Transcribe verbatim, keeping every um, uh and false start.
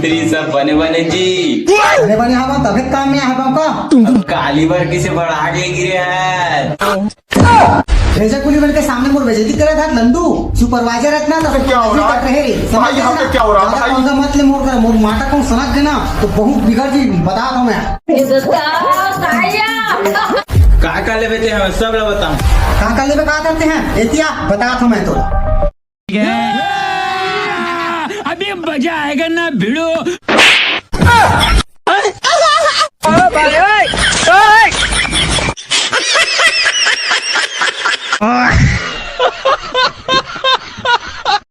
मिस्त्री सब बने बने जी। बने बने हवा तभे काम में आवा का। अब काली बर किसे बढ़ा के गिरे हैं। भेजा कुली मन के सामने मोर बेइज्जती करे था लंडू। सुपरवाइजर इतना तो क्या हो रहा है? रहे रे। भाई, यहाँ पे क्या हो रहा है भाई? कौन सा मत ले मोर कर मोर माता कौन सनक देना तो बहुत बिगड़ जी। बता दो मैं। का का लेबे ते हमें सब ला बताओ। का का लेबे का करते हैं एतिया बता दो मैं तो। अभी मजा आएगा ना भिड़ो।